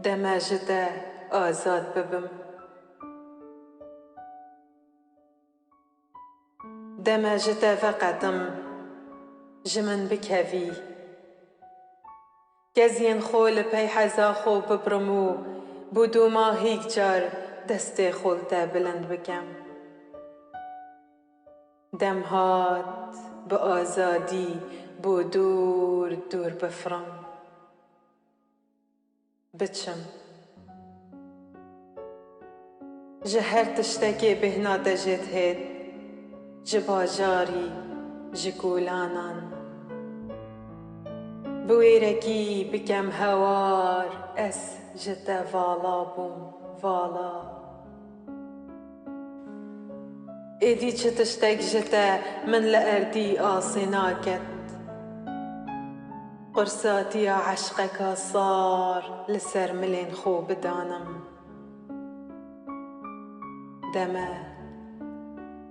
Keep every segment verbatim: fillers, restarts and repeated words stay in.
Deme ji te azad bibim. Deme ji te veqetim, ji min bikevî. Keziyên xwe li pey heza xwe bibrim û bi dûma hîk car destê xwe li te bilind bikem. Dem hat bi azadî bo dûr dûr bifirim. Biçim. Ji her tiştekê bêhna te jê dihêt, ji bajarî, ji kolanan. Bi wêrekî bikem hewar, ez ji te vala bûm, vala. Êdî çi tiştek ji te min li erdî asê naket. Qursatiya eşqeka sar li ser milên xwe bidanim. Deme,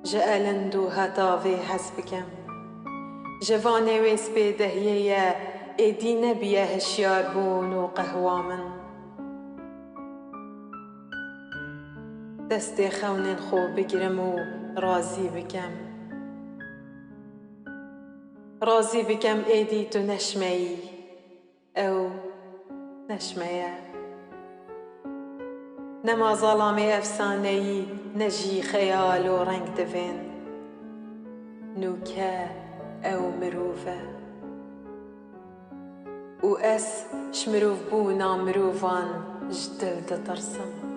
ji elind û hetavê hez bikem. Ji vanê wê spêdehiyê ye, êdî nebiye hişyarbûn û qehwa min. Destê xewnên xwe bigirim û razî bikem. Razî bikem êdî tu neşmeyî. Ew neşme ye. Nema zalamê efsaneyî, ne jî xeyal û reng divên. Nûke ew mirov e. Û ez ji mirovbûna mirovan ji dil ditirsim.